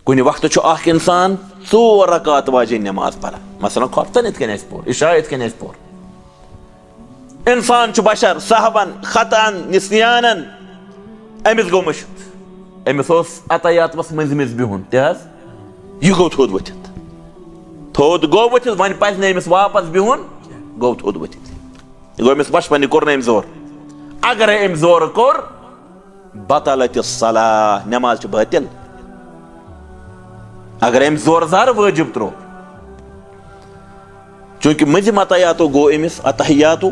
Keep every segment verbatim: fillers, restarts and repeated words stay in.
کُنہِ وقتہٕ چھُ اکھ انسان ژور رکعت واجیٚنۍ نماز پران، مثلاً، خۄفتن یِتھ کٔنۍ اَسہِ پوٚر، عشاء یِتھ کٔنۍ اَسہِ پوٚر۔ انسان چھُ بشر، سہون، خطأن، نسیانن، أمِس گوٚو مٔشِتھ۔ أمِس اوس اتحیاتس منٛز مٔنٛزۍ مٔنٛزۍ بِہُن تہِ حظ، یہِ گوٚو تھوٚد ؤتھِتھ۔ تھوٚد گوٚو ؤتھِتھ، وۄنۍ پزِ نہٕ أمِس واپس بِہُن، گوٚو تھوٚد ؤتھِتھ۔ یہِ گوٚو أمِس بچپن، یہِ کوٚر نہٕ أمۍ زورٕ۔ اگرے أمۍ زورٕ کوٚر، بطلت الصلاة، نماز چھِ باطل۔ اگر أمۍ زورٕ زارٕ وٲجِب ترٛوو، چوٗنٛکہِ مٔنٛزِم اتحیاتو گوٚو أمِس اتحیاتو،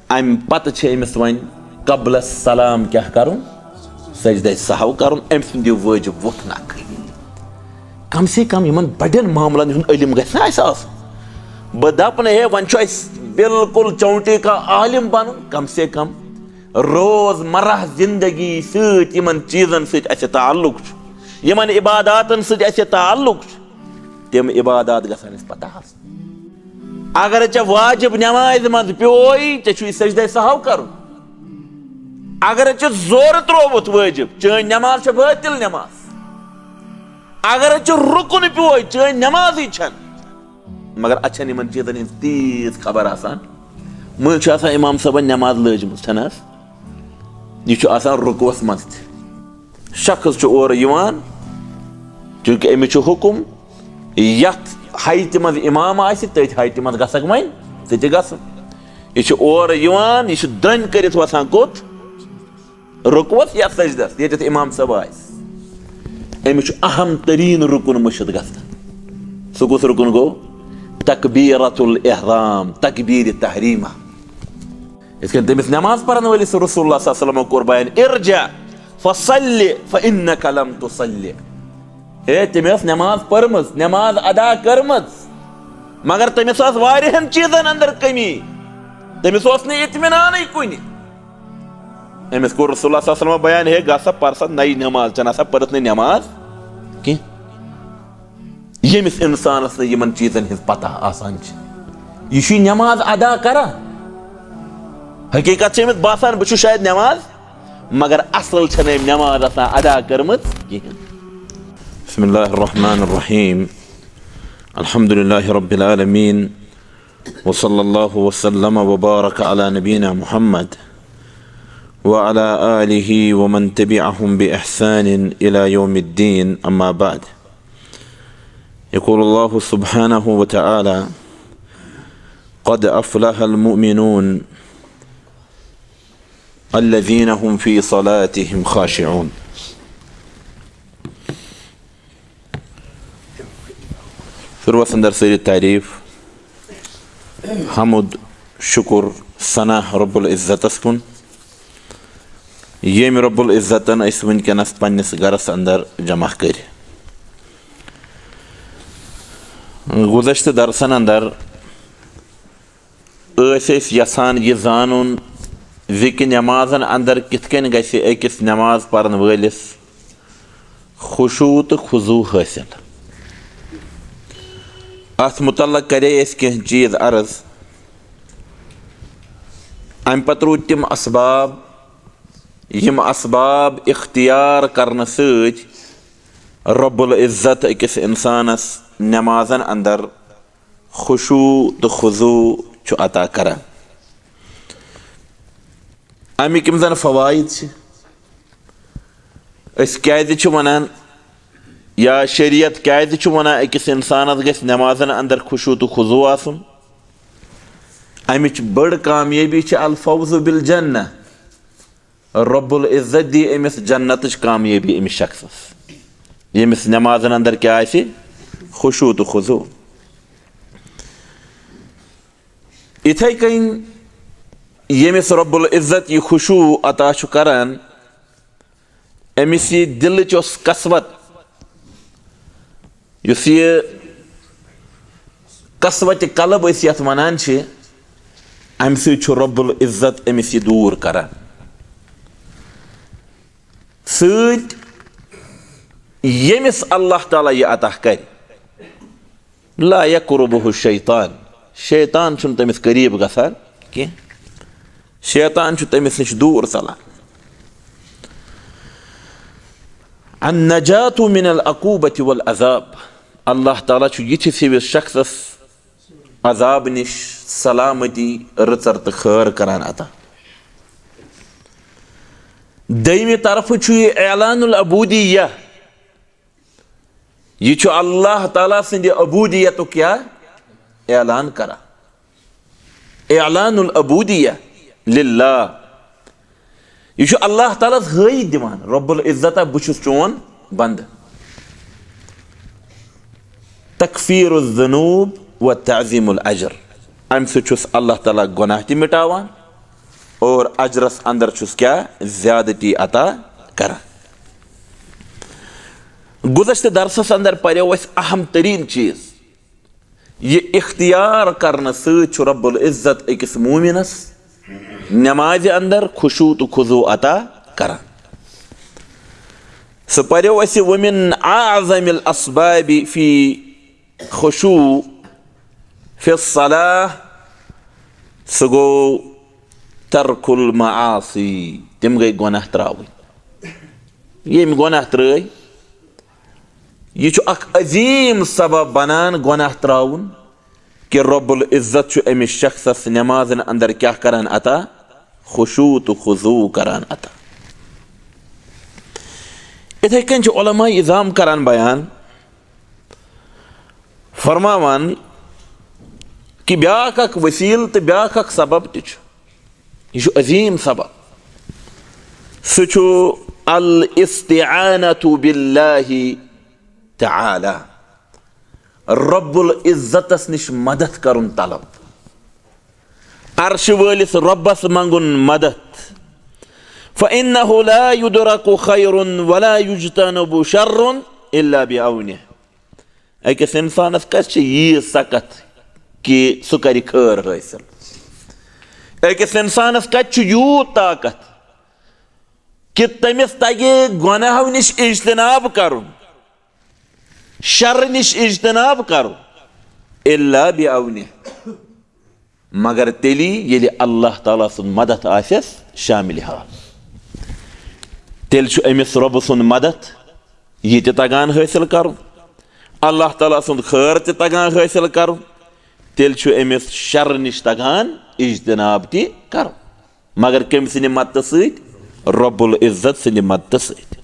امہِ پتہٕ چھِ أمِس وۄنۍ قبل السلام کیٛاہ کرُن؟ سجدہ سہو کرُن۔ أمۍ سُنٛد یہِ وٲجِب ووٚتھ نکھٕ۔ کم سے کم یِمن بڑٮ۪ن معاملن ہُنٛد علم گژھِ نا اَسہِ آسُن۔ بہٕ دپہٕ نہٕ، ہے، وۄنۍ چھُ اَسہِ بالکل چونٹی کا عالم بنُن، کم سے کم روزمرہ زندگی سۭتۍ یِمن چیٖزن سۭتۍ اَسہِ تعلق چھُ، یِمن عباداتن سۭتۍ اَسہِ تعلق چھُ، تِم عبادات گژھن اَسہِ پتہ آسٕنۍ۔ اگر ژےٚ واجب نمازِ منٛز پیوٚوُے، ژےٚ چھُے سجدے سہو کرُن۔ اگر ژےٚ زورٕ ترٛووُتھ وٲجب، چٲنۍ نماز چھےٚ بٲطِل نماز۔ اگر ژےٚ رُکُن پیوٚوُے، چٲنۍ نمازٕے چھَنہٕ۔ مگر اَتھ چھَنہٕ یِمن چیٖزن ہٕنٛز تیٖژ خبر آسان۔ مٔنٛزۍ چھُ آسان امام صٲبن نماز لٲجمٕژ، چھَنہٕ حظ؟ یہِ چھُ آسان رُکوَس منٛز تہِ۔ شخص چھُ اورٕ یِوان، چونکہ أمِس چھُ حُکُم، یَتھ ہایٹہِ منٛز اِمام آسہِ، تٔتھۍ ہایٹہِ منٛز گژھکھ وۄنۍ ژٕ تہِ گژھُن۔ یہِ چھُ اورٕ یِوان، یہِ چھُ درٛنۍ کٔرِتھ وَسان کوٚت؟ رُکوَس یا سجدس، ییٚتٮ۪تھ اِمام صٲب آسہِ۔ أمِس چھُ اہم تریٖن رُکُن مٔشِتھ گژھان۔ سُہ کُس رُکُن گوٚو؟ تکبیرۃ الاحرام، تکبیر تحریمہ۔ یِتھ کٔنۍ تٔمِس نماز پرن وٲلِس رسول اللہ صلی اللہ علیہ وسلم کوٚر بیان، "ارجع فصلی فانک لم تصلی"۔ ہے، تٔمۍ ٲس نماز پٔرمٕژ، نماز ادا کٔرمٕژ، مگر تٔمِس ٲس واریاہن چیٖزن اندر کمی، تٔمِس اوس نہٕ اطمینانٕے کُنہِ۔ أمِس کوٚر رسول اللہ صلی اللہ علیہ وسلم بیان، "ہے، گژھ سا پر سا نَیہِ نماز، ژےٚ نہ سا پٔرٕتھ نہٕ نماز کینٛہہ۔" ییٚمِس اِنسانَس نہٕ یِمَن چیٖزَن ہٕنٛز پَتہ آسان چھِ، یہِ چھُ یہِ نٮ۪ماز ادا کران۔ حقیٖقت چھِ أمِس باسان، بہٕ چھُس شاید نٮ۪ماز، مگر اَصٕل چھَنہٕ أمۍ نٮ۪ماز آسان ادا کٔرمٕژ کِہیٖنۍ۔ بسم الله الرحمن الرحيم. الحمد لله رب العالمين. وصلى الله وسلم وبارك على نبينا محمد وعلى آله ومن تبعهم بإحسان إلى يوم الدين. أما بعد. يقول الله سبحانه وتعالى: "قد أفلح المؤمنون الذين هم في صلاتهم خاشعون." شروعس اندر سٲری تعریٖف، حمد، شُکُر، ثنا رب العزتس کُن، ییٚمۍ رب العزتن أسۍ وٕنکیٚنس پننِس گرس اندر جمع کٔرۍ۔ گُذشتہٕ درسن اندر ٲسۍ أسۍ یژھان یہِ زانُن زِ کہِ نمازن اندر کِتھ کٔنۍ گژھِ أکِس نماز پرن وٲلِس خشوع تہٕ خضوع حٲصِل۔ اتھ متعلق کرے اسہِ کینٛہہ چیٖز عرض۔ امہِ پتہٕ روٗدۍ تِم اسباب، یِم اسباب اختیار کرنہٕ سۭتۍ رب العزت أکِس انسانس نمازن اندر خشوع تہٕ خضوع چھُ عطا کران۔ اَمِکۍ یِم زَن فوائد چھِ، أسۍ کیٛازِ چھِ وَنان یا شریعت کیٛازِ چھُ وَنان أکِس اِنسانَس گژھِ نٮ۪مازَن اَندَر خشوع تہٕ خضوع آسُن؟ اَمِچ بٔڑ کامیٲبی چھِ الفوز بالجنہ۔ رب العزت دی أمِس جنتٕچ کامیٲبی أمِس شخصس، ییٚمِس نٮ۪مازن اندر کیٛاہ آسہِ؟ خشوع تہٕ خضوع۔ یِتھے کٔنۍ ییٚمِس رب العزت یہِ خشوع عطا چھُ کران، أمِس یہِ دِلٕچ یۄس قسوت، یُس یہِ قسوتِ قلب أسۍ یَتھ وَنان چھِ، اَمہِ سۭتۍ چھُ رب العزت أمِس یہِ دوٗر کران۔ سۭتۍ ییٚمِس اللہ تعالیٰ یہِ عطا کرِ، لا یقربہ الشیطان، شیطان چھُنہٕ تٔمِس قریب گژھان کینٛہہ، شیطان چھُ تٔمِس نِش دوٗر ژلان۔ النجاة من العقوبة والعذاب۔ اللہ تعالیٰ چھُ یِتھِس ہِوِس شخصس عذاب نِش سلامتی، رٕژر تہٕ خٲر کران عطا۔ دوٚیمہِ طرفہٕ چھُ یہِ اعلان العبودیہ، یہِ چھُ اللہ تعالیٰ سٕنٛدِ عبودیتُک کیٛاہ؟ اعلان کران۔ اعلان العبودیہ للہ۔ یہِ چھُ اللہ تعالیٰ ہس ہٲیِتھ دِوان، رب العزت، بہٕ چھُس چون بندٕ۔ تکفیر الذنوب و تعظیم الاجر۔ امہِ سۭتۍ چھُس اللہ تعالیٰ گۄناہ تہِ مٹاوان اور اجرس اندر چھُس کیٛاہ؟ زیادتی عطا کران۔ گُذشتہٕ درسس اندر پریو اسہِ اہم ترین چیز، یہِ اختیار کرنہٕ سۭتۍ چھُ رب العزت أکِس مومنس نمازِ اندر خشوع تہٕ خضوع عطا کران۔ سُہ پریو اسہِ، ومن اعظم الاسباب فی خشوع فی الصلاة، سُہ گوٚو ترک المعاصی، تِم گٔے گۄناہ ترٛاوٕنۍ۔ ییٚمۍ گۄناہ ترٛٲے، یہِ چھُ اکھ عظیٖم سبب بنان گۄناہ ترٛاوُن، کہِ رب العزت چھُ أمِس شخصس نمازن اندر کیٛاہ کران عطا؟ خشوع تہٕ خضوع کران عطا۔ اِتھے کٔنۍ چھِ علماء عظام کران بیان، فرماوان کہِ بیٛاکھ اکھ وسیلہٕ تہٕ بیٛاکھ اکھ سبب تہِ چھُ، یہِ چھُ عظیٖم سبب، سُہ چھُ الاستعانة باللہ تعالیٰ، رب العزتس نِش مدد کرُن طلب، عرشہِ وٲلِس رۄبس منٛگُن مدد۔ فإنه لا يدرك خير ولا يجتنب شر إلا بعونه۔ أکِس انسانس کتہِ چھِ ییٖژ سکت کہِ سُہ کرِ خٲر حٲصِل؟ أکِس انسانس کتہِ چھُ یوٗت طاقت کہِ تٔمِس تگہِ گۄناہو نِش اجتناب کرُن، شر نِش اجتناب کرُن؟ الا بعونہ، مگر تیٚلی ییٚلہِ اللہ تعالیٰ سُنٛد مدد آسٮ۪س شاملِ حال۔ تیٚلہِ چھُ أمِس رۄبہٕ سُنٛد مدد یہِ تہِ تگان حٲصِل کرُن، اللہ تعالیٰ سُنٛد خٲر تہِ تگان حٲصِل کرُن، تیٚلہِ چھُ أمِس شر نِش تگان اجتناب تہِ کرُن۔ مگر کٔمۍ سٕنٛدِ مدتہٕ سۭتۍ؟ رب العزت سٕنٛدِ مدتہٕ سۭتۍ۔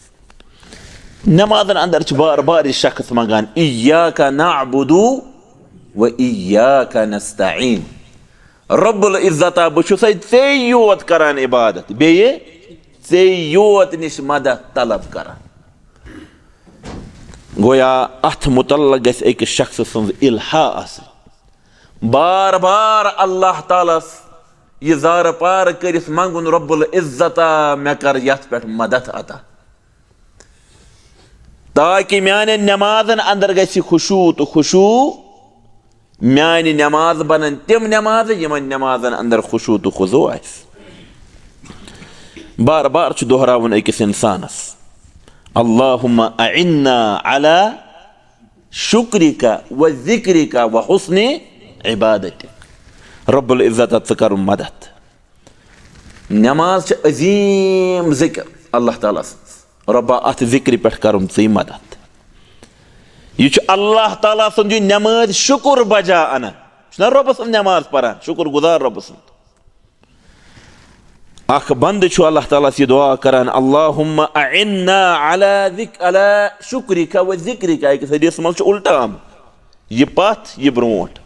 نمازن اندر چھُ بار بار یہِ شخص منٛگان، "ایاک نعبد و ایاک نستعین"۔ رب العزتا، بہٕ چھُسے ژے یوت کران عبادت، بیٚیہِ ژے یوت نِش مدد طلب کران۔ گویا اتھ متعلق گژھِ أکِس شخص سٕنٛز الحاح آسٕنۍ، بار بار اللہ تعالیٰ ہس یہِ زارٕ پار کٔرِتھ منٛگُن، "رب العزتا، مےٚ کر یتھ پٮ۪ٹھ مدد عطا، تاکہِ میانٮ۪ن نمازن اندر گژھِ خشوع تہٕ خشوع، میانہِ نماز بنن تِم نمازٕ یِمن نمازن اندر خشوع تہٕ خضوع آسہِ۔" بار بار چھُ دہراوُن أکِس انسانس، "اللہم اعنا علی شکرک و ذکرک و حسن عبادتک"۔ رب العزت، ژٕ کرُن مدد۔ نماز چھِ عظیٖم ذکر اللہ تعالیٰ سٕنٛز۔ رۄبا، اتھ ذکرِ پٮ۪ٹھ کرُن ژٕے مدد۔ یہِ چھُ اللہ تعالیٰ سُنٛد یہِ نماز شکر بجا انان۔ چھُنہ رۄبہٕ سٕنٛز نماز پران، شکر گزار رۄبہٕ سُنٛد۔ اکھ بندٕ چھُ اللہ تعالیٰ ہس یہِ دعا کران، "اللہم اعنا علی ذک-، علی شکرک و ذکرک"۔ أکِس حدیثس منٛز چھُ الٹا آمُت، یہِ پتھ، یہِ برونٛٹھ۔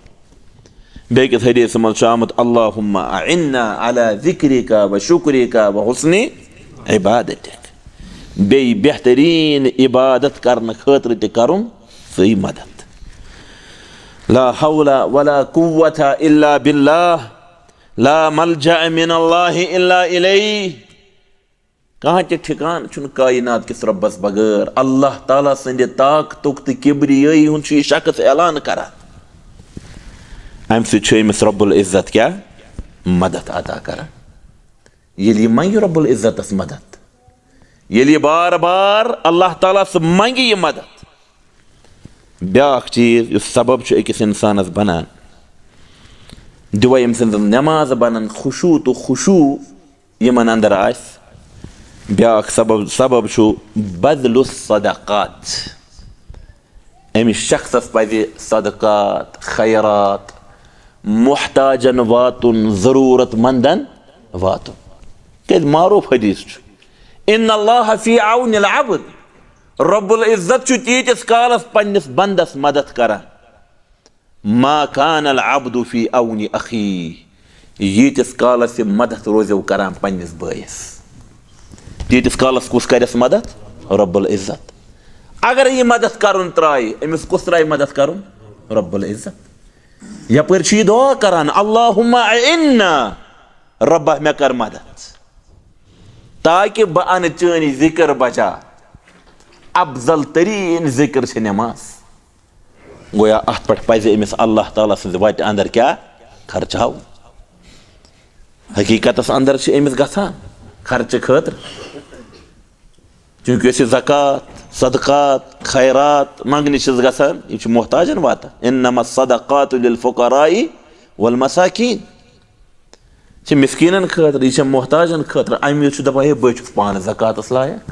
بیٚکِس حدیثس منٛز چھُ آمُت، "اللہم اعنا علی ذکرک و شکرک و حسن عبادتک"۔ بیٚیہِ بہتریٖن عبادت کرنہٕ خٲطرٕ تہِ کرُن ژٕے مدد۔ لا حول ولا قوة الا باللہ، لا ملجأ من اللہ الا الیہ۔ کانٛہہ تہِ ٹھکان چھُنہٕ کائنات کِس رۄبس بغٲر۔ اللہ تعالیٰ سٕنٛدِ طاقتُک تہٕ کبریٲیی ہُنٛد چھُ یہِ شخص اعلان کران۔ امہِ سۭتۍ چھُ أمِس رب العزت کیٛاہ؟ مدد عطا کران۔ ییٚلہِ یہِ منٛگہِ رب العزتس مدد، ییٚلہِ یہِ بار بار اللہ تعالیٰ ہس منٛگہِ یہِ مدد، بیٛاکھ چیٖز یُس سبب چھُ أکِس انسانس بنان، دِوے أمۍ سٕنٛز نماز بنن خشوع تہٕ خشوع یِمن اندر آسہِ، بیٛاکھ سبب، سبب چھُ بذل الصدقات۔ أمِس شخصس پزِ صدقات، خیرات، محتاجن واتُن، ضروٗرت مندن واتُن۔ کیٛازِ معروٗف حدیث چھُ، "ان اللہ فی عون العبد"، رب العزت چھُ تیٖتِس کالس پننِس بندس مدد کران، "ما کان العبد فی عون اخی"، ییٖتِس کالس یہِ مدد روزیو کران پننِس بٲیِس۔ تیٖتِس کالس کُس کرٮ۪س مدد؟ رب العزت۔ اگر یہِ مدد کرُن ترایہِ، أمِس کُس ترایہِ مدد کرُن؟ رب العزت۔ یپٲرۍ چھُ یہِ دعا کران، "اللہم اعنا"، ربا مےٚ کر مدد، تاکہِ بہٕ انہٕ چٲنۍ ذکر بچا۔ افضل ترین ذکر چھِ نماز۔ گویا اتھ پٮ۪ٹھ پزِ أمِس اللہ تعالیٰ سٕنٛزِ وتہِ اندر کیٛاہ خرچاوُن۔ حقیقتس اندر چھِ أمِس گژھان خرچہٕ خٲطرٕ، چونکہ یۄس یہِ زکوٰۃ، صدقات، خیرات منگنہِ چھِس گژھان، یہِ چھُ محتاجن واتان۔ "انما الصدقات للفقراء والمساکین"، چھِ مسکیٖنن خٲطرٕ، یہِ چھِ محتاجن خٲطرٕ۔ امہِ وِزِ چھُ دپان، "ہے، بہٕ چھُس پانہٕ زکوٰتس لایق۔"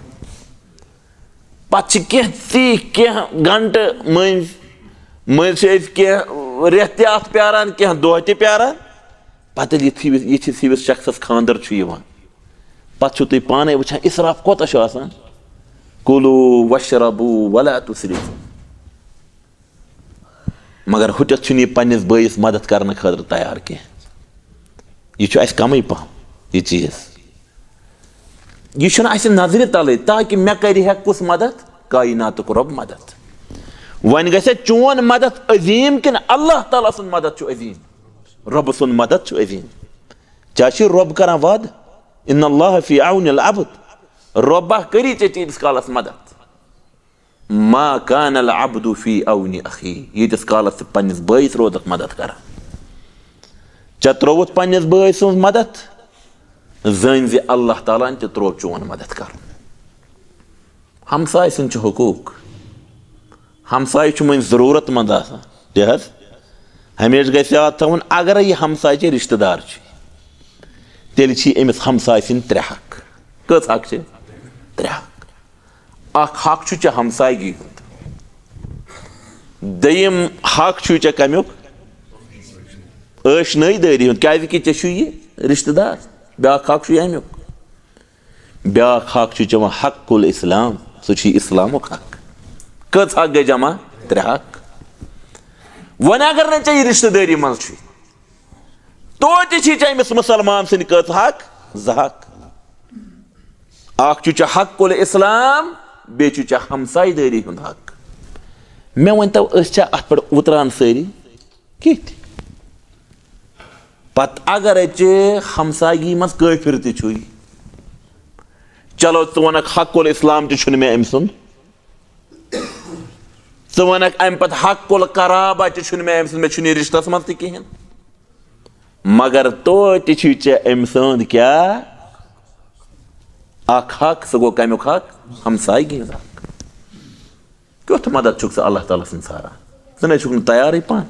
پتہٕ چھِ کینٛہہ ژی، کینٛہہ گنٹہٕ مٔنٛزۍ، مٔنٛزۍ چھِ أسۍ کینٛہہ رٮ۪تھ تہِ اتھ پیاران، کینٛہہ دۄہ تہِ پیاران۔ پتہٕ ییٚلہِ یِتھِس، یِتھِس ہِوِس شخصس خانٛدر چھُ یِوان، پتہٕ چھِو تُہۍ پانے وٕچھان، اسراف کوٗتاہ چھُ آسان۔ "کُلوٗ وَشرَبوٗ وَلَا تُسرِفوٗ"۔ مگر ہُتٮ۪تھ چھُنہٕ یہِ پننِس بٲیِس مدد کرنہٕ خٲطرٕ تیار کینٛہہ۔ یہِ چھُ اَسہِ کمٕے پہم، یہِ چیٖز۔ یہِ چھُنہٕ اَسہِ نظرِ تلٕے، تاکہِ مےٚ کرِ ہا کُس مدد؟ کائناتُک رۄب مدد۔ وۄنۍ گژھِ چون مدد عظیٖم کِنہٕ اللہ تعالیٰ سُنٛد مدد چھُ عظیٖم؟ رۄبہٕ سُنٛد مدد چھُ عظیٖم۔ کیٛاہ چھُ رۄب کران وعدٕ؟ "ان اللہ فی عون العبد"۔ رۄبہ کری ژےٚ تیٖتِس کالس مدد۔ "ما کان العبد فی عون اخی"، ییٖتِس کالس ژٕ پننِس بٲیِس روزکھ مدد کران۔ ژےٚ ترٛووُتھ پننِس بٲے سٕنٛز مدد، زٲنۍ زِ اللہ تعالیٰ ہن تہِ ترٛوو چون مدد کرُن۔ ہمساے سٕنٛدۍ چھِ حقوٗق۔ ہمساے چھُ وۄنۍ ضروٗرت مند آسان۔ تہِ حظ، ہمیشہِ گژھِ یاد تھاوُن، اگرے یہِ ہمساے ژےٚ رشتہٕ دار چھُ، تیٚلہِ چھِ أمِس ہمساے سٕنٛدۍ ترٛےٚ حق۔ کٔژ حق چھِ؟ ترٛےٚ حق۔ اکھ حق چھُ ژےٚ ہمسایگی ہُنٛد، دوٚیِم حق چھُ ژےٚ کمیُک؟ ٲشنٲے دٲری ہُنٛد، کیازِ کہِ ژےٚ چھُ یہِ رشتہٕ دار۔ بیٛاکھ حق چھُ یہِ امیُک۔ بیٛاکھ حق چھُ ژےٚ وۄنۍ حق الاسلام، سُہ چھُ یہِ اسلامُک حق۔ کٔژ حق گٔے جمع؟ ترٛےٚ حق۔ وۄنۍ اگر نہٕ ژےٚ یہِ رشتہٕ دٲری منٛز چھُے، توتہِ چھِ ژےٚ أمِس مُسلمان سٕنٛدۍ کٔژ حق؟ زٕ حق۔ اکھ چھُ ژےٚ حق الاسلام، بیٚیہِ چھُ ژےٚ ہمسایہِ دٲری ہُنٛد حق۔ مےٚ ؤنۍ تو، أسۍ چھا اتھ پٮ۪ٹھ اُتران سٲری؟ کِتھ؟ پتہٕ اگر ژےٚ ہمسایگی منٛز کٲفِر تہِ چھُے، چلو، ژٕ وَنکھ حق الاسلام تہِ چھُنہٕ مےٚ أمۍ سُنٛد، ژٕ وَنکھ اَمہِ پتہٕ حق القرابہ تہِ چھُنہٕ مےٚ أمۍ سُنٛد، مےٚ چھُنہٕ یہِ رِشتَس منٛز تہِ کِہیٖنۍ۔ مگر توتہِ چھُے ژےٚ أمۍ سُنٛد کیٛاہ؟ اکھ حق، سُہ گوٚو کَمیُک حق؟ ہمسایگی ہُنٛد حق۔ کیُتھ مدد چھُکھ ژٕ اللہ تعالیٰ سُنٛد ژھاران؟ ژٕ نَے چھُکھ نہٕ تیارٕے پانہٕ۔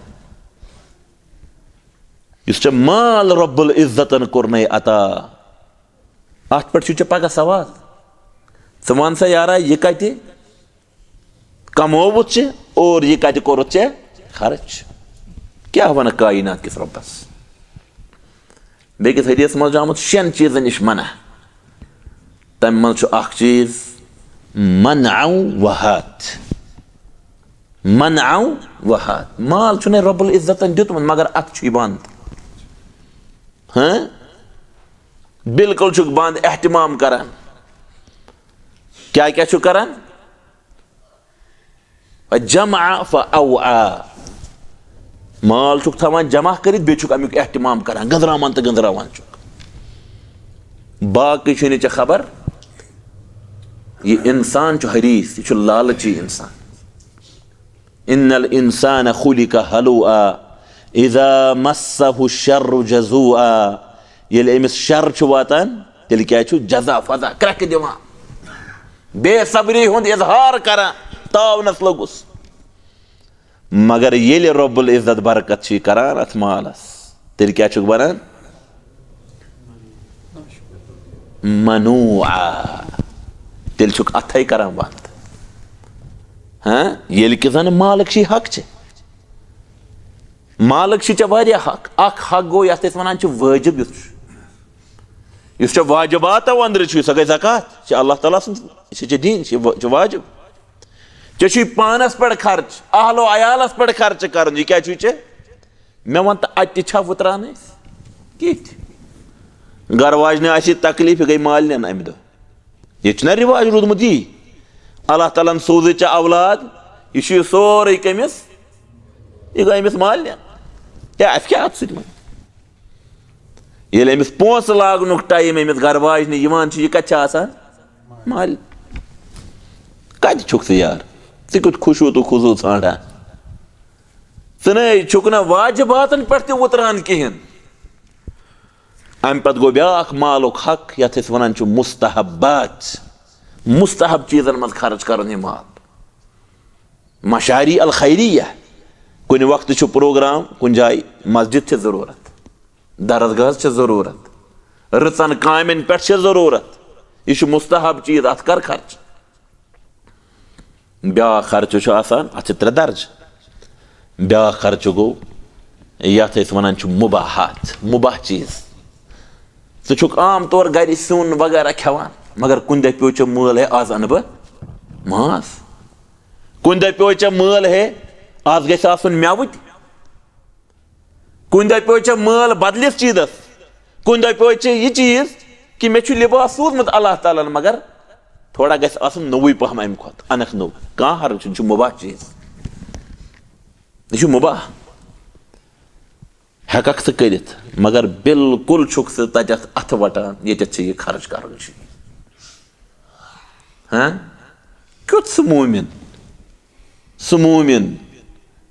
یُس ژےٚ مال رب العزتن کوٚرنے عطا، اتھ پٮ۪ٹھ چھُ ژےٚ پگاہ سوال۔ ژٕ وَن سا یارا، یہِ کتہِ کمووُتھ ژےٚ اور یہِ کتہِ کوٚرُتھ ژےٚ خرٕچ؟ کیٛاہ وَنہٕ کائنات کِس رۄبس؟ بیٚکِس حدیث منٛز چھُ آمُت شٮ۪ن چیٖزن نِش منع۔ تَمہِ منٛز چھُ اکھ چیٖز منع و ہات۔ منع و ہات۔ مال چھُنہٕ رب العزتن دیُتمُت، مگر اتھ چھُ یہِ بنٛد۔ ہاں؟ بالکل چھُکھ بنٛد، اہتمام کران۔ کیٛاہ کیٛاہ چھُکھ کران؟ جمع فاوعا۔ مال چھُکھ تھاوان جمع کٔرِتھ، بیٚیہِ چھُکھ امیُک اہتمام کران، گٔنزراوان تہٕ گٔنزراوان چھُکھ۔ باقٕے چھُے نہٕ ژےٚ خبر۔ یہِ انسان چھُ حریص، یہِ چھُ لالچی انسان۔ ان الانسان خلق هلوعا اذا مسه الشر جزوعا۔ ییٚلہِ أمِس شر چھُ واتان، تیٚلہِ کیٛاہ چھُ؟ جزع فضع، کرٛٮ۪کہٕ دِوان، بے صبری ہُنٛد اظہار کران، تاونس لوٚگُس۔ مگر ییٚلہِ رب العزت برکت چھُ کران اتھ مالس، تیٚلہِ کیٛاہ چھُکھ بنان؟ منوعا، تیٚلہِ چھُکھ اَتھَے کران بنٛد۔ ہاں، ییٚلہِ کہِ زن مالک چھی حق چھِ۔ مالک چھی ژےٚ واریاہ حق۔ اکھ حق گوٚو یتھ أسۍ ونان چھِ وٲجب، یُس چھُ، یُس ژےٚ واجباتو أنٛدرٕ چھُ، سۄ گٔے زکوٰۃ، چھِ اللہ تعالیٰ سٕنٛز، یہِ چھِ ژےٚ دِنۍ، چھِ وا-، چھِ واجب۔ ژےٚ چھُے پانس پٮ۪ٹھ خرچ، اہل و عیالس پٮ۪ٹھ خرچ کرُن، یہِ کیٛاہ چھُے ژےٚ؟ مےٚ وَن تہٕ، اَتہِ تہِ چھا وُتران أسۍ؟ کِتھ؟ گَرٕ واجنہِ آسہِ تکلیٖف، یہِ گٔے مالِنٮ۪ن اَمہِ دۄہ۔ ییٚتہِ چھُنہ رِواج روٗدمُت یی؟ اللہ تعالیٰ ہَن سوٗزٕے ژےٚ اولاد، یہِ چھُ یہِ سورُے کٔمِس؟ یہِ گوٚو أمِس مالِنٮ۪ن۔ ہے، اَسہِ کیٛاہ اَتھ سۭتۍ وۄنۍ؟ ییٚلہِ أمِس پونٛسہٕ لاگنُک ٹایم أمِس گَرٕ واجنہِ یِوان چھُ، یہِ کَتہِ چھِ آسان؟ مالِنٮ۪ن۔ کَتہِ چھُکھ ژٕ یار؟ ژٕ کیُتھ خشوع تہٕ خضوع ژھانٛڈان؟ ژٕ نے چھُکھ نہ واجباتن پٮ۪ٹھ تہِ وُتران کِہیٖنۍ۔ اَمہِ پتہٕ گوٚو بیٛاکھ مالُک حق، یَتھ أسۍ وَنان چھِ مستحبات۔ مستحب چیٖزن منٛز خرٕچ کرُن یہِ مال۔ مشاری الخیریہ، کُنہِ وقتہٕ چھُ پروگرام، کُنہِ جایہِ مسجد چھِ ضروٗرت، درسگاہس چھِ ضروٗرت، رٕژن کامٮ۪ن پٮ۪ٹھ چھِ ضروٗرت، یہِ چھُ مستحب چیٖز، اَتھ کر خرچ۔ بیٛاکھ خرچہٕ چھُ آسان، اَتھ چھِ ترٛےٚ درجہٕ۔ بیٛاکھ خرچہٕ گوٚو یَتھ أسۍ وَنان چھِ مُباحات، مُباح چیٖز۔ ژٕ چھُکھ عام طور گَرِ سیُن وغیرہ کھٮ۪وان، مگر کُنہِ دۄہ پیوٚو ژےٚ مٲل، ہے، آز اَنہٕ بہٕ ماز۔ کُنہِ دۄہ پیوٚو ژےٚ مٲل، ہے، آز گژھِ آسُن مٮ۪وٕ تہِ۔ کُنہِ دۄہ پیوٚو ژےٚ مٲل بدلِس چیٖزس، کُنہِ دۄہ پیوٚو ژےٚ یہِ چیٖز کہِ مےٚ چھُ لباس سوٗزمُت اللہ تعالیٰ ہن، مگر تھوڑا گژھِ آسُن نوٚوُے پہم امہِ کھۄتہٕ، انکھ نوٚو۔ کانٛہہ حرج چھُنہٕ، یہِ چھُ مُباح چیٖز، یہِ چھُ مُباح، ہٮ۪ککھ ژٕ کٔرِتھ، مگر بالکل چھُکھ ژٕ تتٮ۪تھ اتھٕ وٹان ییٚتٮ۪تھ ژےٚ یہِ خرٕچ کرُن چھُ۔ ہاں؟ کیُتھ سُہ مومن؟ سُہ مومن،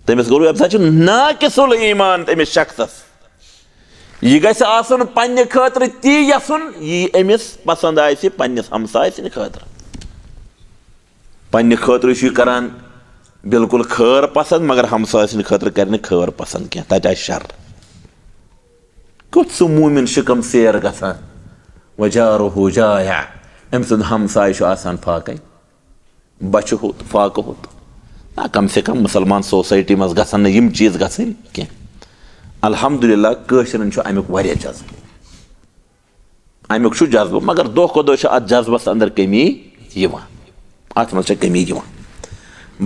تٔمِس گوٚو، اَمہِ ساتہٕ چھُ ناقص الایمان تٔمِس شخصس۔ یہِ گژھِ آسُن پننہِ خٲطرٕ تی یَژھُن، یی أمِس پسند آسہِ پننِس ہمسایہِ سٕنٛدِ خٲطرٕ۔ پننہِ خٲطرٕ چھُ یہِ کران بالکل خٲر پسند، مگر ہمسایہِ سٕنٛدِ خٲطرٕ کرِ نہٕ خٲر پسند کینٛہہ، تتہِ آسہِ شر۔ کیُتھ سُہ مومن شکم سیر گژھان، وجارہ جائع، أمۍ سُنٛد ہمسایہِ چھُ آسان فاقے۔ بچہِ ہوٚت، فاقہٕ ہوٚت۔ نہ، کم سے کم مسلمان سوسائٹی منٛز گژھن نہٕ یِم چیٖز گژھٕنۍ کینٛہہ۔ الحمدللہ، کٲشرٮ۪ن چھُ امیُک واریاہ جذبہٕ۔ امیُک چھُ جذبہٕ، مگر دۄہ کھۄتہٕ دۄہ چھِ اتھ جذبس اندر کمی یِوان۔ اتھ منٛز چھےٚ کمی یِوان۔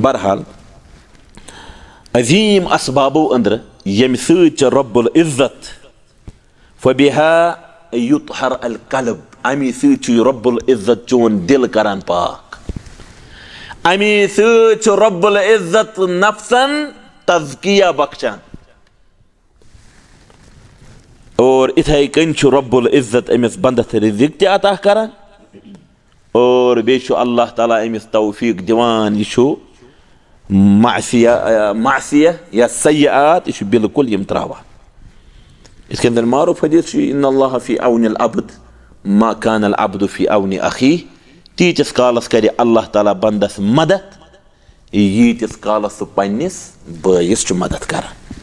بہرحال، عظیٖم اسبابو أنٛدرٕ ییٚمہِ سۭتۍ چھِ رب العزت فبها يطهر القلب، امی سۭتۍ چھُ رب العزت چون دل کران پاک، امی سۭتۍ چھُ رب العزت نفسن تزکیہ بخشان۔ اور اِتھے کٔنۍ چھُ رب العزت أمِس بندس رزق تہِ عطا کران۔ اور بیٚیہِ چھُ اللہ تعالیٰ أمِس توفیٖق دِوان، یہِ چھُ معصیہ، معصیہ یا سیئات، یہِ چھُ بالکل یِم تراوان۔ یِتھ کٔنۍ زَن معروٗف حدیث چھُ، "ان اللہ فی عون العبد ما کان العبد فی عون اخیہ"، تیٖتِس کالس کرِ اللہ تعالیٰ بندس مدد، ییٖتِس کالس سُہ پننِس بٲیِس چھُ مدد کران۔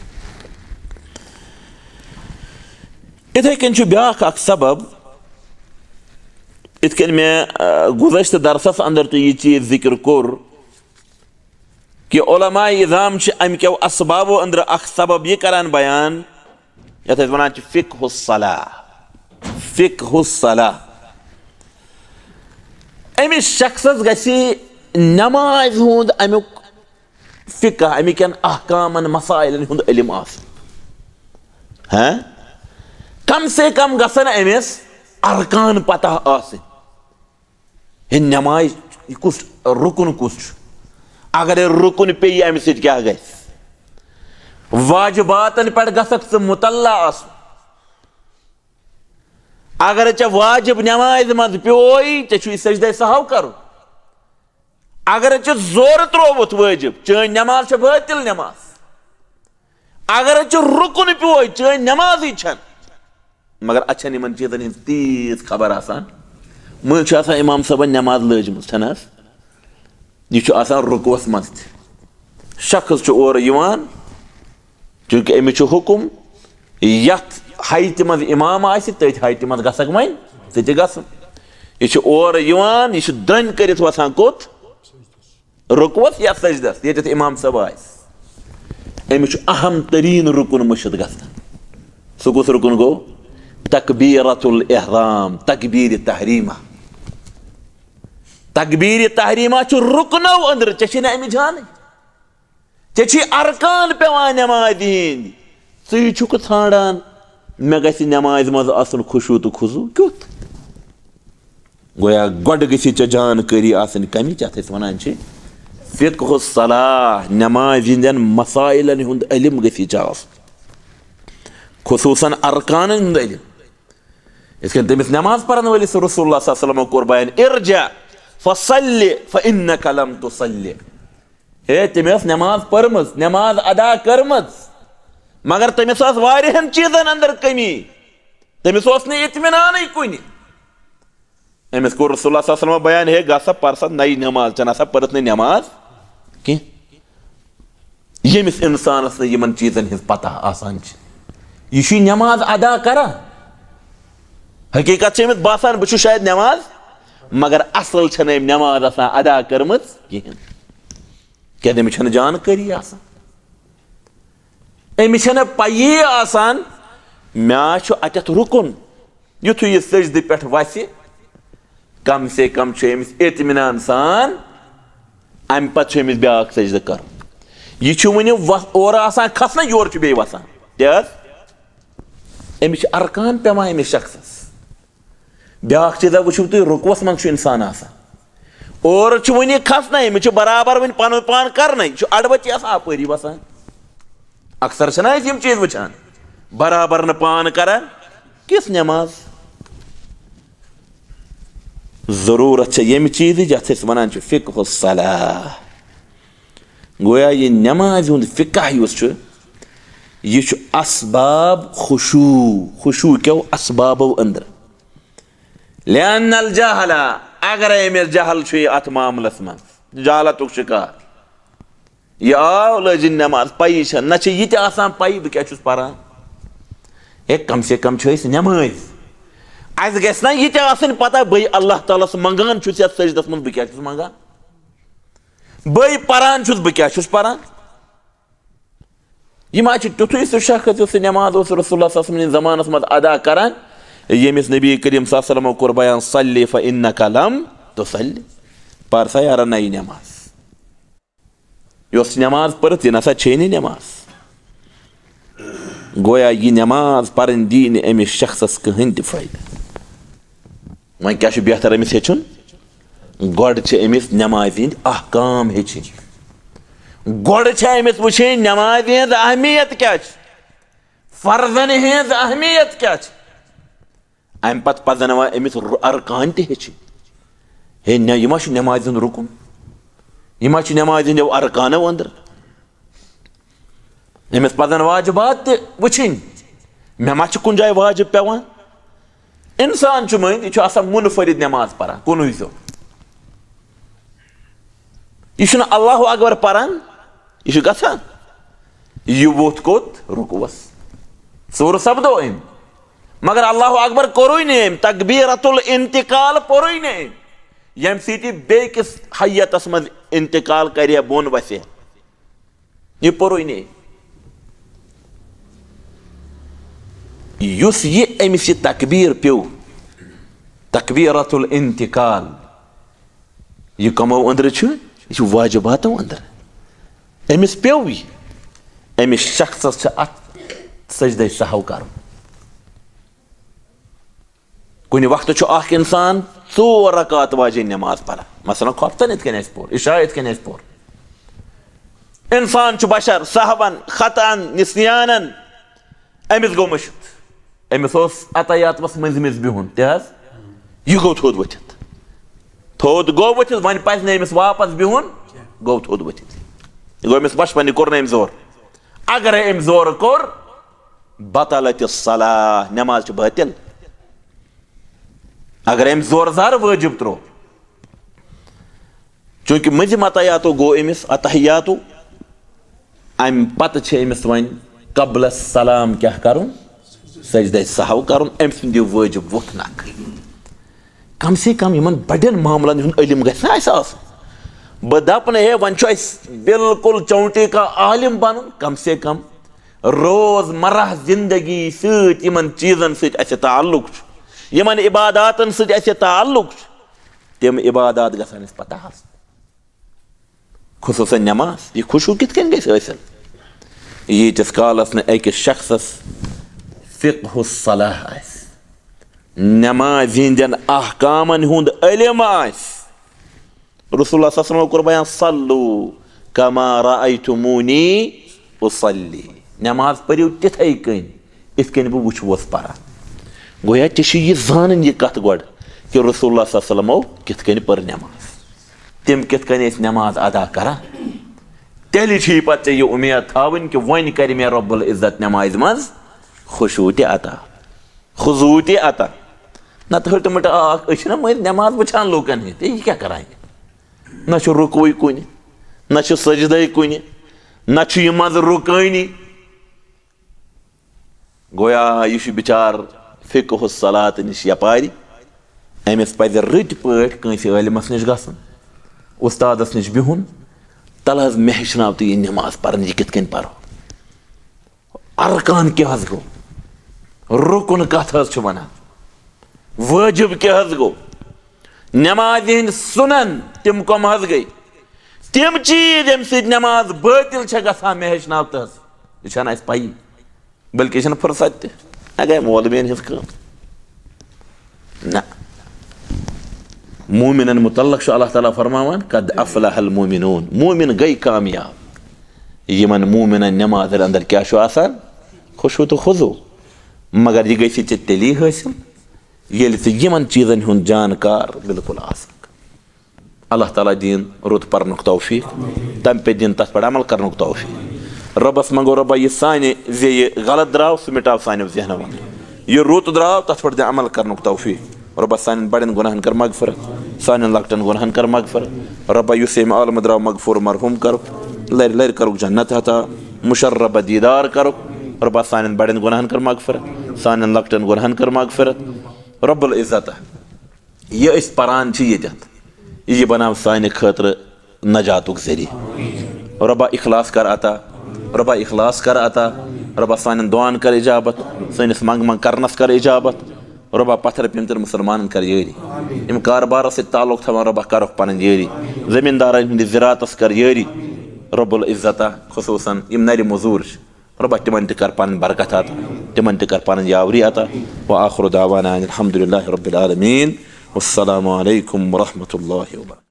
یِتھے کٔنۍ چھُ بیٛاکھ اکھ سبب، یِتھ کٔنۍ مےٚ، آ، گُذشتہٕ درسس اندر تہِ یہِ چیٖز ذِکر کوٚر کہِ علماء عظام چھِ امہِ کیو اسبابو اندرٕ اکھ سبب یہِ کران بیان، یتھ أسۍ ونان چھِ فقہ الصلاح۔ فقہ الصلاح۔ أمِس شخصس گژھِ نمازِ ہُنٛد امیُک فقہ، امہِ کٮ۪ن احکامن، مسائلن ہُنٛد علم آسُن۔ ہاں؟ کم سے کم گژھن أمِس ارکان پتہ آسٕنۍ۔ ہے، نماز، یہِ کُس رُکُن کُس چھُ؟ اگر یہِ رُکُن پیٚیہِ، امہِ سۭتۍ کیٛاہ گژھِ؟ واجباتن پٮ۪ٹھ گژھکھ ژٕ مطلع آسُن۔ اگر ژےٚ واجب نمازِ منٛز پیوٚوُے، ژےٚ چھُے سجدے سہو کرُن۔ اگر ژےٚ زورٕ ترووُتھ وٲجِب، چٲنۍ نٮ۪ماز چھےٚ بٲطِل نٮ۪ماز۔ اگر ژےٚ رُکُن پیوٚوُے، چٲنۍ نٮ۪مازٕے چھَنہٕ۔ مگر اَتھ چھَنہٕ یِمَن چیٖزَن ہِنٛز تیٖژ خبر آسان۔ مٔنٛزۍ چھُ آسان اِمام صٲبَن نٮ۪ماز لٲجمٕژ، چھَنہٕ حظ؟ یہِ چھُ آسان رُکوَس منٛز تہِ۔ شخص چھُ اورٕ یِوان، چوٗنٛکہِ أمِس چھُ حُکُم، یَتھ ہایٹہِ منٛز اِمام آسہِ، تٔتھۍ ہایٹہِ منٛز گژھکھ وۄنۍ ژٕ تہِ گژھُن۔ یہِ چھُ اورٕ یِوان، یہِ چھُ درٛنۍ کٔرِتھ وَسان کوٚت؟ رُکوَس یا سجدس، ییٚتٮ۪تھ امام صٲب آسہِ۔ أمِس چھُ اہم تریٖن رُکُن مٔشِتھ گژھان۔ سُہ کُس رُکُن گوٚو؟ تکبیرۃ الاحرام، تکبیر تحریمہ۔ تکبیر تحریمہ چھُ رُکنو أنٛدرٕ، ژےٚ چھے نہٕ اَمہِ جانٕے۔ ژےٚ چھی ارکان پٮ۪وان نٮ۪مازِ ہِنٛدۍ۔ ژٕے چھُکھ ژھانٛڈان، مےٚ گژھِ نٮ۪مازِ منٛز آسُن خشوع تہٕ خضوع۔ کیُتھ؟ گویا گۄڈٕ گژھی ژےٚ جانکٲری آسٕنۍ کَمِچ، یَتھ أسۍ وَنان چھِ فقہ الصلاح، نٮ۪مازِ ہِنٛدٮ۪ن مسائلن ہُنٛد علم گژھی ژےٚ آسُن، خصوٗصاً ارکانن ہُنٛد علم۔ یِتھ کٔنۍ تٔمِس نٮ۪ماز پرن وٲلِس رسول اللہ صلی اللہ علیہ وسلمو کوٚر بیان، "ارجع فصل فإنک لم تصل"۔ ہے، تٔمۍ ٲس نٮ۪ماز پٔرمٕژ، نٮ۪ماز ادا کٔرمٕژ، مگر تٔمِس ٲس واریاہن چیٖزن اندر کٔمی، تٔمِس اوس نہٕ اطمینانٕے کُنہِ۔ أمِس کوٚر رسول اللہ صلی اللہ علیہ وسلم بیان، "ہے، گژھ سا پر سا نَیہِ نٮ۪ماز، ژےٚ نہ سا پٔرٕتھ نہٕ نٮ۪ماز کینٛہہ۔" ییٚمِس اِنسانَس نہٕ یِمَن چیٖزَن ہِنٛز پَتہ آسان چھِ، یہِ چھُ یہِ نٮ۪ماز ادا کَران۔ حقیٖقت چھِ أمِس باسان، بہٕ چھُس شاید نٮ۪ماز، مگر اَصٕل چھَنہٕ أمۍ نٮ۪ماز آسان ادا کٔرمٕژ کِہیٖنۍ۔ کیٛازِ أمِس چھَنہٕ جانکٲری آسان، أمِس چھَنہٕ پَیی آسان، مےٚ چھُ اَتٮ۪تھ رُکُن۔ یُتھُے یہِ سجدٕ پٮ۪ٹھ وَسہِ، کم سے کم چھُ أمِس اطمینان سان، اَمہِ پتہٕ چھُ أمِس بیٛاکھ سجدٕ کَرُن۔ یہِ چھُ وُنہِ وَ-، اورٕ آسان کھسنَے، یورٕ چھُ بیٚیہِ وَسان۔ کیٛاہ حظ؟ أمِس چھِ ارکان پٮ۪وان أمِس شخصس۔ بیٛاکھ چیٖزا وٕچھِو تُہۍ، رُکوَس منٛز چھُ اِنسان آسان، اورٕ چھُ وُنہِ کھسنَے، أمِس چھُ برابر وُنہِ پَنُن پان کَرنَے، یہِ چھُ اَڑٕ وَتی آسان اَپٲری وَسان۔ اکثر چھِنہ أسۍ یِم چیٖز وٕچھان، برابر نہٕ پان کَران۔ کِژھ نٮ۪ماز؟ ضروٗرت چھےٚ ییٚمہِ چیٖزٕچ یَتھ أسۍ وَنان چھِ فقہ الصلاح۔ گویا یہِ نٮ۪مازِ ہُنٛد فقہ یُس چھُ، یہِ چھُ اسباب خشوع، خشوع کیو اسبابو أنٛدرٕ۔ لأن الجہل، اگرے أمِس جہل چھُ یہِ اَتھ معاملس منٛز، جہالتُک شِکار۔ یہِ آو لٲجِن نٮ۪ماز، پَیی چھےٚ، نہ چھےٚ یہِ تہِ آسان پَیی بہٕ کیٛاہ چھُس پَران۔ ہے، کم سے کم چھِ أسۍ نٮ۪مٲزۍ۔ اَسہِ گژھِ نہ یہِ تہِ آسٕنۍ پَتہ، بٕے اللہ تعالیٰ ہَس منٛگان چھُس یَتھ سجدَس منٛز، بہٕ کیٛاہ چھُس منٛگان؟ بٕے پَران چھُس، بہٕ کیٛاہ چھُس پَران؟ یہِ ما چھُ تیُتھُے سُہ شخص یُس سُہ نٮ۪ماز اوس رسول اللہ صلی اللہ علیہ وسلم نِس زمانَس منٛز ادا کَران، ییٚمِس نبی کریم صلی اللہ علیہ وسلمو کوٚر بیان، "صلی فإنک لم تصلی"، پَر سا یارا نَیہِ نٮ۪ماز۔ یۄس نٮ۪ماز پٔرِتھ، یہِ نسا چھے نہٕ نٮ۪ماز۔ گویا یہِ نٮ۪ماز پرٕنۍ دی نہٕ أمِس شخصس کٕہٕنۍ تہِ فٲیدٕ۔ وۄنۍ کیٛاہ چھُ بہتر أمِس ہیٚچھُن؟ گۄڈٕ چھِ أمِس نٮ۪مازِ ہِنٛدۍ احکام ہیٚچھِنۍ۔ گۄڈٕ چھِ أمِس وٕچھِنۍ نٮ۪مازِ ہِنٛز اہمیت کیٛاہ چھِ، فرضن ہِنٛز اہمیت کیٛاہ چھِ۔ اَمہِ پتہٕ پزن وۄنۍ أمِس رُ-، ارکان تہِ ہیٚچھِنۍ۔ ہے نہ، یہِ ما چھُ نٮ۪مازِ ہُنٛد رُکُن؟ یہِ ما چھُ نٮ۪مازِ ہٕنٛدیو ارکانو أنٛدرٕ؟ أمِس پزن واجبات تہِ وٕچھِنۍ۔ مےٚ ما چھِ کُنہِ جایہِ واجب پٮ۪وان؟ اِنسان چھُ مٔنٛزۍ، یہِ چھُ آسان منفرد نٮ۪ماز پران کُنُے زوٚن۔ یہِ چھُنہٕ اللہ اکبر پران، یہِ چھُ گژھان۔ یہِ ووٚتھ کوٚت؟ رُکوَس۔ ژوٚر سپدو أمۍ۔ مگر اللہ اکبر کوٚرُے نہٕ أمۍ، تکبیرۃ الانتقال پوٚرُے نہٕ أمۍ، ییٚمہِ سۭتۍ یہِ بیٚیہِ کِس حیتس منٛز انتقال کرِ یا بۄن وسہِ۔ یہِ پوٚرُے نہٕ أمۍ۔ یُس یہِ أمِس یہِ تکبیر پیوٚو، تکبیرۃ الانتقال، یہِ کمو أنٛدرٕ چھُ؟ یہِ چھُ واجباتو أنٛدرٕ۔ أمِس پیوٚو یہِ، أمِس شخصس چھُ اتھ سجدے سہو کرُن۔ کُنہِ وقتہٕ چھُ اکھ انسان ژور رکعت واجیٚنۍ نماز پران، مثلاً خۄفتن یِتھ کٔنۍ اَسہِ پوٚر، عشاء یِتھ کٔنۍ اَسہِ پوٚر۔ انسان چھُ بشر، سہون، خطأن، نسیانن، أمِس گوٚو مٔشِتھ۔ أمِس اوس اتحیاتس منٛز مٔنٛزۍ مٔنٛزۍ بِہُن تہِ حظ۔ یہِ گوٚو تھوٚد ؤتھِتھ۔ تھوٚد گوٚو ؤتھِتھ، وۄنۍ پزِ نہٕ أمِس واپس بِہُن، گوٚو تھوٚد ؤتھِتھ۔ یہِ گوٚو أمِس بچپن، یہِ کوٚر نہٕ أمۍ زورٕ۔ اگرے أمۍ زورٕ کوٚر، بطلت الصلاح، نماز چھِ باطل۔ اگر أمۍ زورٕ زارٕ وٲجب ترٛوو، چوٗنٛکہِ مٔنٛزِم اتحیاتو گوٚو أمِس، اتحیاتو، امہِ پتہٕ چھِ أمِس وۄنۍ قبل السلام کیٛاہ کرُن؟ سجدہ سہو کرُن۔ أمۍ سُنٛد یہِ وٲجب ووٚتھ نکھٕ۔ کم سے کم یِمن بڑٮ۪ن معاملن ہُنٛد علم گژھِ نا اَسہِ آسُن۔ بہٕ دپہٕ نہٕ، ہے، وۄنۍ چھُ اَسہِ بالکل چونٹی کا عالم بنُن، کم سے کم روزمرہ زندگی سۭتۍ یِمن چیٖزن سۭتۍ اَسہِ تعلق چھُ، یِمن عباداتن سۭتۍ اَسہِ تعلق چھُ، تِم عبادات گژھن اَسہِ پتہ آسٕنۍ۔ خصوصاً نماز، یہِ خشوع کِتھ کٔنۍ گژھِ حٲصِل؟ ییٖتِس کالس نہٕ أکِس شخصس فقہ الصلاح آسہِ، نمازِ ہٕنٛدٮ۪ن احکامن ہُنٛد علم آسہِ۔ رسول اللہ صلی اللہ علیہ وسلم کوٚر بیان، "صلوا کما رأیتمونی اصلی"، نماز پٔرِو تِتھَے کٔنۍ، یِتھ کٔنۍ بہٕ وٕچھوس پران۔ گویا ژےٚ چھِ یہِ زانٕنۍ یہِ کتھ گۄڈٕ کہِ رسول اللہ صلی اللہ علیہ وسلمو کِتھ کٔنۍ پٔر نماز، تِم کِتھ کٔنۍ ٲسۍ نماز ادا کران۔ تیٚلہِ چھِ پتہٕ ژےٚ یہِ اُمید تھاوٕنۍ کہِ وۄنۍ کرِ مےٚ رب العزت نمازِ منٛز خشوع تہِ عطا، خضوع تہِ عطا۔ نتہٕ ہٕٹہٕ مٕٹہٕ آکھ، أسۍ چھِنہ مٔنٛزۍ نماز وٕچھان لوٗکن ہٕنٛز، ہے، یہِ کیٛاہ کران یہِ؟ نہ چھُ رُکوٕے کُنہِ، نہ چھُ سجدے کُنہِ، نہ چھُ یہِ منٛزٕ رُکٲنی۔ گویا یہِ چھُ بِچار فقہ الصلاۃ نِش یپارِ۔ أمِس پَزِ رٕتۍ پٲٹھۍ کٲنٛسہِ عٲلمَس نِش گژھُن، اُستادَس نِش بِہُن، "تَلہٕ حظ مےٚ ہیٚچھناو تہٕ یہِ نٮ۪ماز پَرٕنۍ، یہِ کِتھ کٔنۍ پَرو؟ ارکان کیٛاہ حظ گوٚو؟ رُکُن کَتھ حظ چھُ وَنان؟ وٲجِب کیٛاہ حظ گوٚو؟ نٮ۪مازِ ہٕنٛدۍ سُنن تِم کۄم حظ گٔے؟ تِم چیٖز ییٚمہِ سۭتۍ نٮ۪ماز بٲطِل چھےٚ گژھان، مےٚ ہیٚچھناو تہٕ حظ، یہِ چھَنہٕ اَسہِ پَیی۔" بلکہِ یہِ چھَنہٕ فرصت تہِ۔ اگر مولوین ہٕنٛز کٲم۔ نہ۔ مومنن متعلق چھُ اللہ تعالیٰ فرماوان، "قد افلح المومنون"، مومن گٔے کامیاب۔ یِمن مومنن نمازن اندر کیٛاہ چھُ آسان؟ خشوع تہٕ خضوع۔ مگر یہِ گژھِ ژےٚ تیٚلی حٲصِل، ییٚلہِ ژٕ یِمن چیٖزن ہُنٛد جانکار بالکل آسکھ۔ اللہ تعالیٰ دِیِن رُت پرنُک توفیق، تَمہِ پتہٕ دِیِن تَتھ پٮ۪ٹھ عمل کرنُک توفیق۔ رۄبَس منٛگو، رۄبا، یہِ سانہِ زِ یہِ غلط درٛاو، سُہ مِٹاو سانیو ذہنو منٛز۔ یہِ رُت درٛاو، تَتھ پٮ۪ٹھ دِ عمل کرنُک توفیق۔ رۄبا، سانٮ۪ن بڑٮ۪ن گۄناہن کر مغفرت، سانٮ۪ن لۄکٹٮ۪ن گۄناہن کر مغفرت۔ رۄبا، یُس ییٚمہِ عالمہٕ درٛاو مغفور مرحوم کرُکھ، لرِ لرِ کرُکھ جنت عطا، مُشرف دیٖدار کرُکھ۔ رۄبا، سانٮ۪ن بڑٮ۪ن گۄناہن کر مغفرت، سانٮ۪ن لۄکٹٮ۪ن گۄناہن کر مغفرت۔ رب العزت، یہِ أسۍ پران چھِ ییٚتٮ۪تھ، یہِ بناو سانہِ خٲطرٕ نجاتُک ذٔریعہٕ۔ رۄبا اخلاص کر عطا، رۄبا اخلاص کر عطا، رۄبا سانٮ۪ن دُعاہن کر اجابت، سٲنِس منٛگ منٛگ کرنس کر اجابت۔ رۄبا پتھر پیمتٮ۪ن مسلمانن کر یٲری، یِم کاربارس سۭتۍ تعلق تھاوان رۄبا کرُکھ پنٕنۍ یٲری، زٔمیٖندارن ہٕنٛدِس زِراعتس کر یٲری۔ رب العزتہ خصوصاً یِم نرِ مٔزوٗر چھِ، رۄبا تِمن تہِ کر پنٕنۍ برکت عطا، تِمن تہِ کر پنٕنۍ یاوری عطا۔ وآخر دعوانا ان الحمد للہ رب العالمین۔ والسلام علیکم ورحمۃ اللہ وبرکاتہ۔